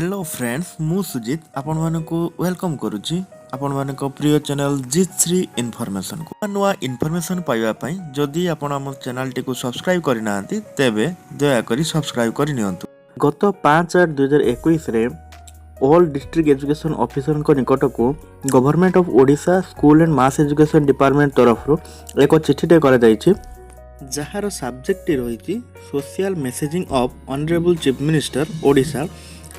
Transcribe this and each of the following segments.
Hello friends, ମୁଁ ସୁଜିତ ଆପଣମାନଙ୍କୁ welcome କରୁଛି ଆପଣମାନଙ୍କ ପ୍ରିୟ ଚ୍ୟାନେଲ୍ ଜିତ୍ ଶ୍ରୀ ଇନଫର୍ମେସନ୍କୁ। ନୂଆ ନୂଆ ଇନଫର୍ମେସନ୍ ପାଇବା ପାଇଁ ଯଦି ଆପଣ ଆମ ଚ୍ୟାନେଲ୍ଟିକୁ ସବସ୍କ୍ରାଇବ୍ କରିନାହାନ୍ତି, ତେବେ ଦୟାକରି ସବସ୍କ୍ରାଇବ୍ କରିନିଅନ୍ତୁ। ଗତ 5/8/2021ରେ ଅଲ୍ ଡିଷ୍ଟ୍ରିକ୍ଟ ଏଜୁକେସନ୍ ଅଫିସରଙ୍କ ନିକଟକୁ Government of Odisha, School and Mass Education Department ତରଫରୁ ଏକ ଚିଠିଟେ କରାଯାଇଛି, ଯାହାର ସବଜେକ୍ଟଟି ରହିଛି "Social messaging of Honourable Chief Minister, Odisha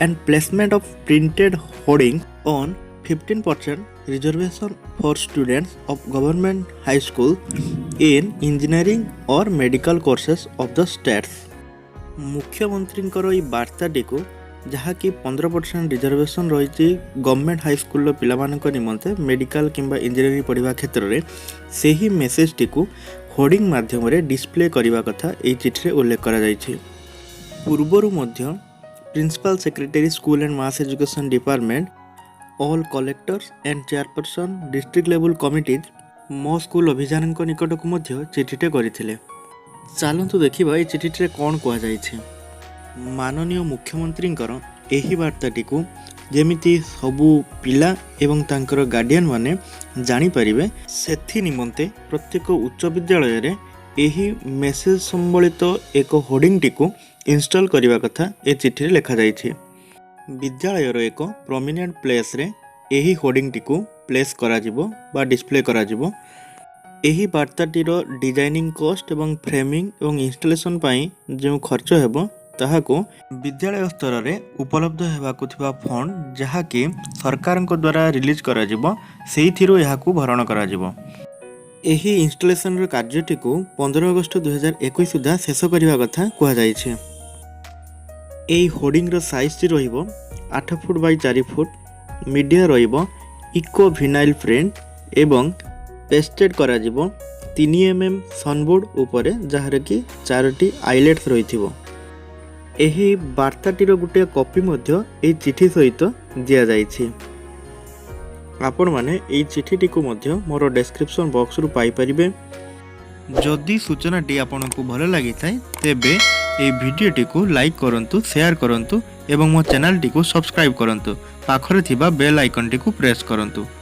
and placement of printed hoarding on 15% reservation for students of government high school in engineering or medical courses of the states." ମୁଖ୍ୟମନ୍ତ୍ରୀଙ୍କର ଏଇ ବାର୍ତ୍ତାଟିକୁ, ଯାହାକି 15% reservation ରହିଛି government ହାଇସ୍କୁଲର ପିଲାମାନଙ୍କ ନିମନ୍ତେ ମେଡ଼ିକାଲ କିମ୍ବା engineering ପଢ଼ିବା କ୍ଷେତ୍ରରେ, ସେହି ମେସେଜଟିକୁ ହୋର୍ଡ଼ିଂ ମାଧ୍ୟମରେ ଡିସପ୍ଲେ କରିବା କଥା ଏହି ଚିଠିରେ ଉଲ୍ଲେଖ କରାଯାଇଛି। ପୂର୍ବରୁ ମଧ୍ୟ Principal Secretary, School and Mass Education Department, all collectors and chairperson, district level committees ମୋ ସ୍କୁଲ ଅଭିଯାନଙ୍କ ନିକଟକୁ ମଧ୍ୟ ଚିଠିଟେ କରିଥିଲେ। ଚାଲନ୍ତୁ ଦେଖିବା ଏଇ ଚିଠିଟିରେ କ'ଣ କୁହାଯାଇଛି। ମାନନୀୟ ମୁଖ୍ୟମନ୍ତ୍ରୀଙ୍କର ଏହି ବାର୍ତ୍ତାଟିକୁ ଯେମିତି ସବୁ ପିଲା ଏବଂ ତାଙ୍କର ଗାର୍ଡ଼ିଆନ୍ ମାନେ ଜାଣିପାରିବେ, ସେଥି ନିମନ୍ତେ ପ୍ରତ୍ୟେକ ଉଚ୍ଚ ବିଦ୍ୟାଳୟରେ ଏହି ମେସେଜ ସମ୍ବଳିତ ଏକ ହୋର୍ଡ଼ିଂଟିକୁ ଇନଷ୍ଟଲ୍ କରିବା କଥା ଏ ଚିଠିରେ ଲେଖାଯାଇଛି। ବିଦ୍ୟାଳୟର ଏକ ପ୍ରମିନେଣ୍ଟ ପ୍ଲେସ୍ରେ ଏହି ହୋର୍ଡ଼ିଂଟିକୁ ପ୍ଲେସ୍ କରାଯିବ ବା ଡିସପ୍ଲେ କରାଯିବ। ଏହି ବାର୍ତ୍ତାଟିର ଡିଜାଇନିଂ କଷ୍ଟ ଏବଂ ଫ୍ରେମିଂ ଏବଂ ଇନଷ୍ଟଲେସନ୍ ପାଇଁ ଯେଉଁ ଖର୍ଚ୍ଚ ହେବ, ତାହାକୁ ବିଦ୍ୟାଳୟ ସ୍ତରରେ ଉପଲବ୍ଧ ହେବାକୁ ଥିବା ଫଣ୍ଡ, ଯାହାକି ସରକାରଙ୍କ ଦ୍ୱାରା ରିଲିଜ୍ କରାଯିବ, ସେଇଥିରୁ ଏହାକୁ ଭରଣ କରାଯିବ। ଏହି ଇନଷ୍ଟଲେସନର କାର୍ଯ୍ୟଟିକୁ 15 ଅଗଷ୍ଟ 2021 ସୁଦ୍ଧା ଶେଷ କରିବା କଥା କୁହାଯାଇଛି। ଏହି ହୋର୍ଡ଼ିଂର ସାଇଜ୍ଟି ରହିବ 8 ଫୁଟ ବାଇ 4 ଫୁଟ। ମିଡ଼ିଆ ରହିବ ଇକୋ ଭିନାଇଲ୍ ପ୍ରିଣ୍ଟ ଏବଂ ପେଷ୍ଟେଡ୍ କରାଯିବ 3 ଏମ୍ ଏମ୍ ସନବୋର୍ଡ଼ ଉପରେ, ଯାହାର କି ଚାରୋଟି ଆଇଲେଟ୍ସ ରହିଥିବ। ଏହି ବାର୍ତ୍ତାଟିର ଗୋଟିଏ କପି ମଧ୍ୟ ଏହି ଚିଠି ସହିତ ଦିଆଯାଇଛି। ଆପଣମାନେ ଏହି ଚିଠିଟିକୁ ମଧ୍ୟ ମୋର ଡେସ୍କ୍ରିପସନ୍ ବକ୍ସରୁ ପାଇପାରିବେ। ଯଦି ସୂଚନାଟି ଆପଣଙ୍କୁ ଭଲ ଲାଗିଥାଏ, ତେବେ ଏହି ଭିଡ଼ିଓଟିକୁ ଲାଇକ୍ କରନ୍ତୁ, ସେୟାର କରନ୍ତୁ ଏବଂ ମୋ ଚ୍ୟାନେଲଟିକୁ ସବସ୍କ୍ରାଇବ୍ କରନ୍ତୁ। ପାଖରେ ଥିବା ବେଲ୍ ଆଇକନ୍ଟିକୁ ପ୍ରେସ୍ କରନ୍ତୁ।